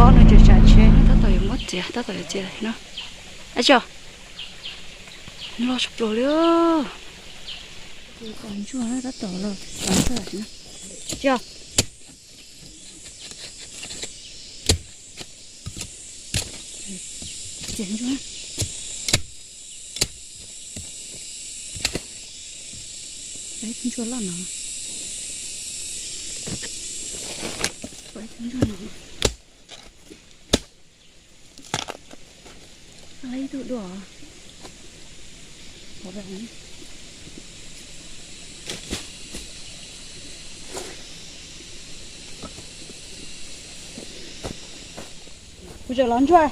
Ob no tseem tsam tsheb, tab tom yuav muab txiav, tab tom yuav txiav no. Ab tso, loj tshaj plaws li. Ntsuag tab tom los txiav ntsuag. Ntsuag loj no. Ntsuag no. Ib tug dua. Kuv tseem los ntsuag.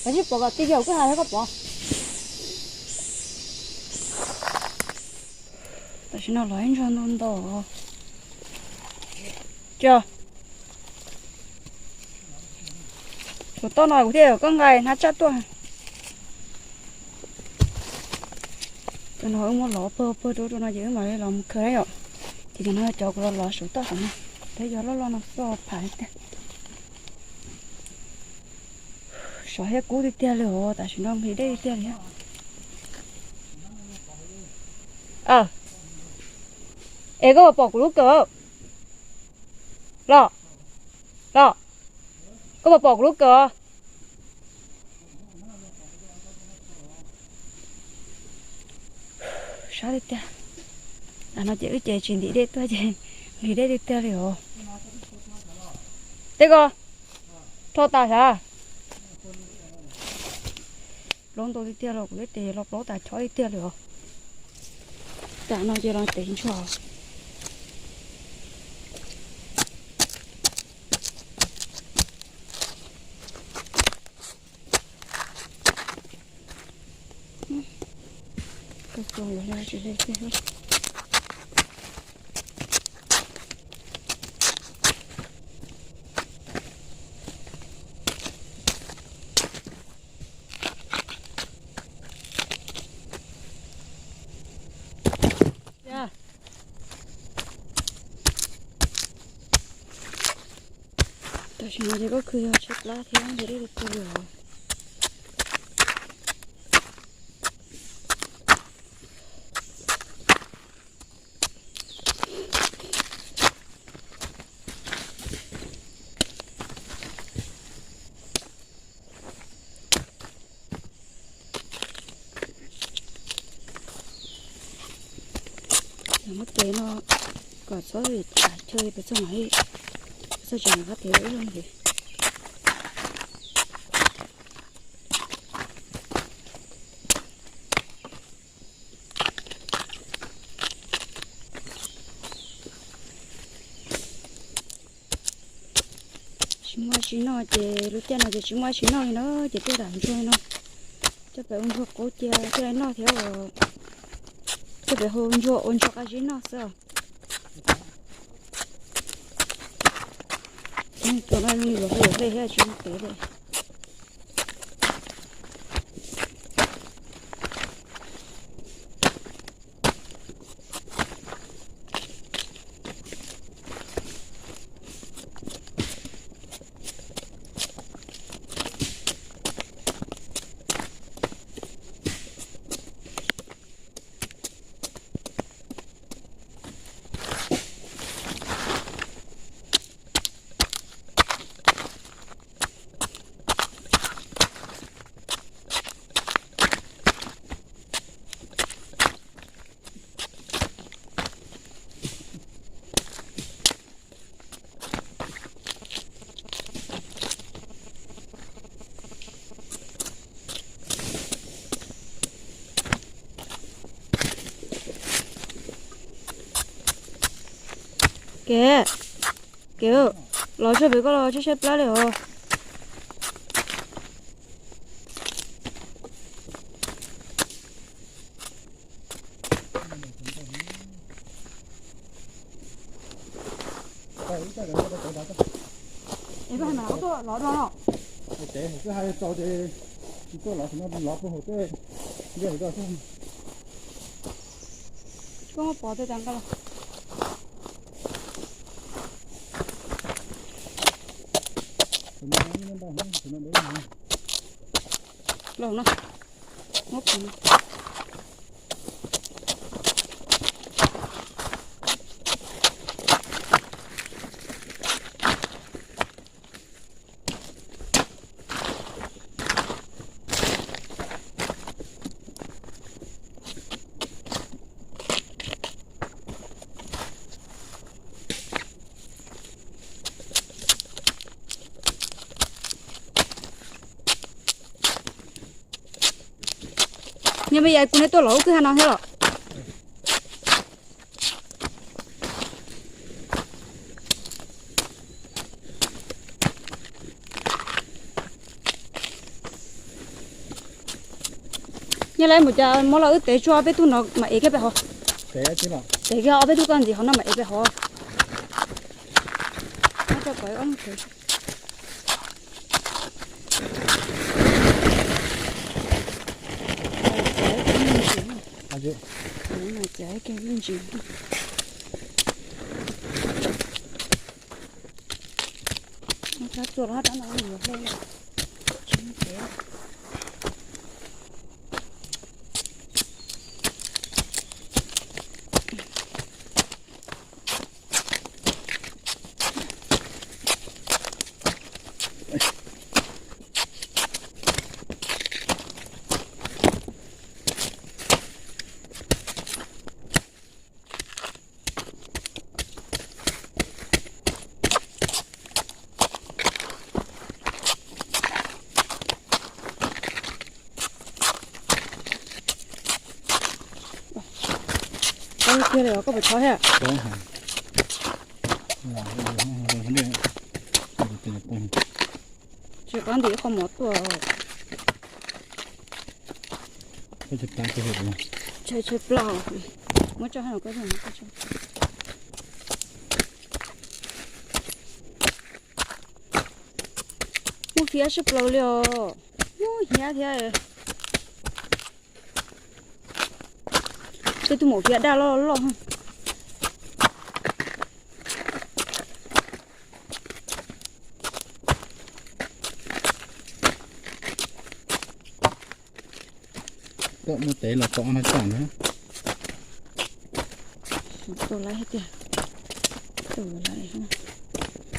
Koj tsis pom kom tij yog kuj hais koj pom. Tam sim no los ib ntsuag ntau ntau. Cov, saum toj no kuv thiaj kom koj nqa hnab tsaj tuaj. Cov no wb muab lov pawg pawg rau rau no ces wb mam li los mus khaws yom. Ces cov no cov kuv los lov saum toj saum no, peb yog loj loj no xoj phav tiag. Sov thiab kub tiag tiag li os, tam sim no nqhis dej tiag tiag li. Es koj puas pom kuv lub kawm? Los, los, koj puas pom kuv lub kawm? Sab tiag tiag. Tam no ces wb ces tsis ntim dej tuaj ces nqhis dej tiag tiag li os. Tej ko, rho tas sav. Plaub ntau tiag tiag los kuv lub tes los plaub tas chob tiag tiag li os. Tam no ces los tev ntsuag. Tam sim no ces koj khwv yog tshaib plab thiab nqhis dej tiag tiag li os. Muab tev no kom txhob tsam chaw pes txog no, pes txog tseem qab tev ib leeg li. Tsis muaj tsis noj ces lub caij no ces tsis muaj tsis noj li na, ces tej dam ntsuag no coj pem ua ntsuag qaub cia thiaj li noj thiab, coj pem hu ntsuag ua ntsuag qab zib noj xwb. Tus no zoo li yuav hlej thiab tsis zoo tev li. Kev, kev, los tsuag pem koj los tshaib tshaib plab li os. Es koj hais mas koj tuaj lov dua no. Ces kuv hais tau ces kuv tuaj lov no, lov puag hauv tej, koj muab pov tej tas nqa los. Los no. Nyob me yas, kuv neb tuaj lov lub kwj ha no thiab los? Nyob lawm mus cas muab los wb tev tsuag peb tug no mas ev kiag pem hov. Tev kiag ob peb tug koj ntxiv hov no mas ev pem hov. Koj kiag li os, koj puas tshov thiab? Tsis qab ntim qhov mov tuaj. Tshaib tshaib plab, muab tso. Muaj hiav sab plaws li os. Muaj hiav thiab. Tej tug maum hiav daj loj loj. Koj muaj tev los tso no tsam na.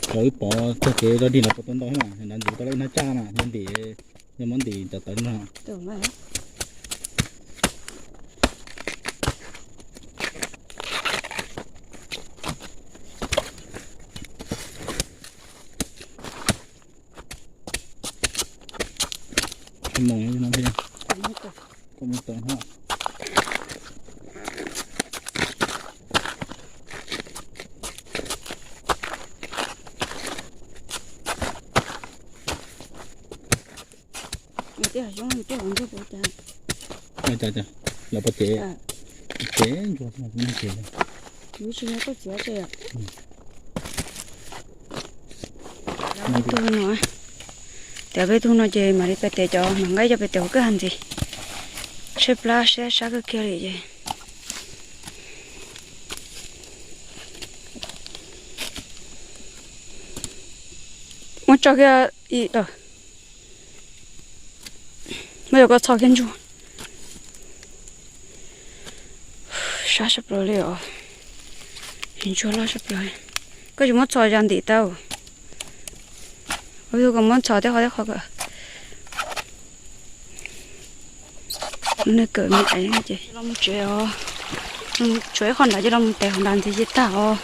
Thaum wb pov txog kev dog dig los pov tau ntau thiab mas, nrad ntxiv tau lawm ib hnab tsaj na, yog ntim, yog muab ntim cov tawv no. Koj mus tawm no. Los pov cev, cev ntsuag, ces tsis yog koj txiav. Peb tug no, tias peb tug no ces mam li pais tes cov mam nqa cov pem tes hauv kwj ha ntxiv. Tshaib plab siab sab kawg kiag li ces muab tso kiag ib tawm. Muab cov koj txhob kiag ntsuag. Sab sab plaws li os. Ntsuag loj sab plaws. Koj tsis muab txhos ya ntim tau. Ua ib tug kom muab txhos tej qhov tej qhov kom nej kawm me aiv ces los mus tsev os. Tshuav ib qho nrad ces los mus tes qhov nrad ntxiv ces tag os.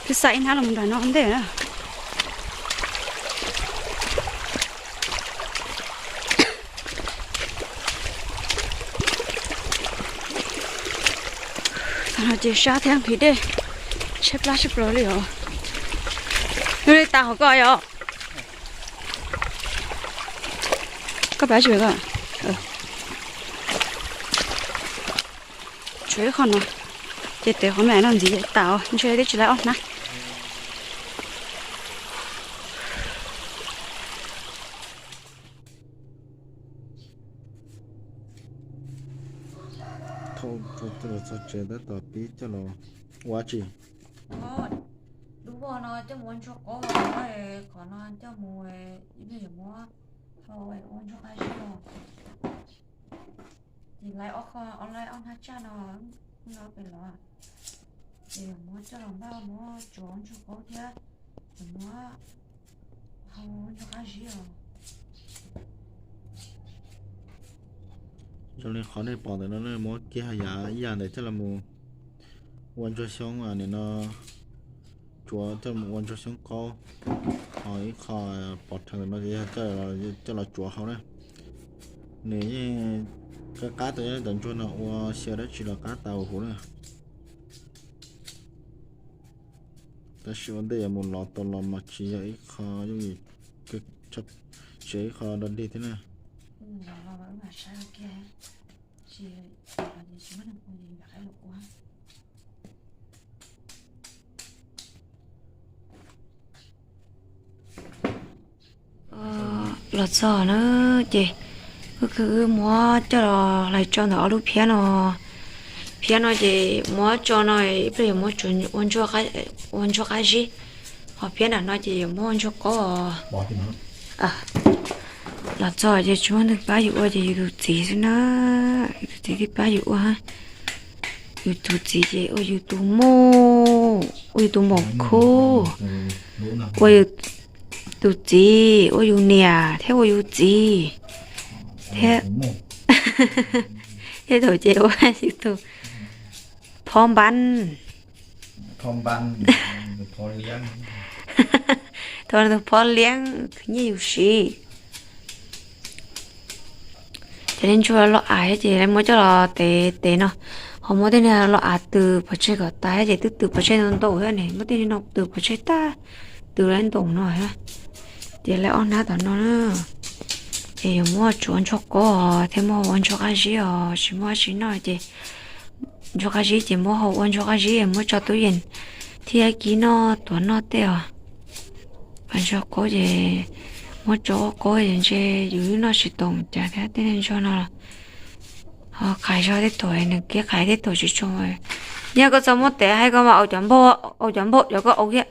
Twb xa ib hnab los nram no ntej na. Thaum no ces sab thiab nqhis dej, tshaib plab tshaib plaws li os. Nws li tas hauv koj yom? Koj pab tsis koj. Tshuav ib qho no, ces tes qhov me no ntxiv tas, ntshe twb tsis laiv ob hnab. Thauj txog tsev tab tom pib coj los ua tsi? Lub voj no coj mus ua ntsuag qaub, qhov no coj mus, ib pliag yuav muab thau ua ntsuag qab zib no. Ces laiv ob qho, laiv ob hnab tsaj no, no pem los, ces yuav muab coj los npaj muab tsuav ua ntsuag qaub thiab, yuav muab hau ua ntsuag qab zib os. Zoo li qhov nej pom ntawm no muab kiag yav ib yam ntawd coj los mus ua ntsuag xyoob, nim no tsuav coj los mus ua ntsuag xyoob qaub. Ho ib qho pov rhees no yog coj los tsuav hau na. Nws yeej qab qab tau, cov ntsuag no ua xyaw dab tsi los qab tas huv na. Tab sis ua ntej yuav mus lov tau los mas tsis yog ib qho yooj yim, tsis yog ib qho dog dig thiab na. Los txog na, ces wb, wb muab coj los hlais tso ntawm ob lub phiab no. Phiab no ces muab tso no, ib pliag yuav muab tsuav ua ntsuag qab zib. Ho phiab nram no ces yuav muab ua ntsuag qaub. Los txog ces tsis muaj neeg pab yus ua ces yus tus txiv xwb na. Yus tus txiv thiaj pab yus ua. Yus tus txiv ces ua yus tus muj, ua yus tus maum khub, ua yus tus txiv, ua yus niam thiab ua yus txiv thiab. Thiab thaum ces ua yus tus phob npab, tus phob liab, khwv nyiaj yus siv. Ces nej ntsuag los av thiab ces lawv muab coj los tev tev no, ho muab tej niag los av tws pov tseg kom tas thiab ces twb tws pov tseg ntau ntau thiab ne, muab tej niag no tws pov tseg tag, tws lawv ntoos no thiab. Ces lawv ob hnab tom no na, ces yuav muab tsuav ntsuag qaub thiab muab ua ntsuag qab zib os, tsis muaj dab tsi noj ces ntsuag qab zib ces muab hau ua ntsuag qab zib muab tso tub yees thiab kib noj tuav noj tej os. Ntsuag qaub ces muab tso ua qaub ces ntshe yus noj tsis tau cas thiab tej ntsuag no. Ho qhais zog tej thaum nws kev qhais tej thaum tsis tshua. Yog koj txog muab tev hais koj mas au cov npaug, au cov npaug cov koj au thiab.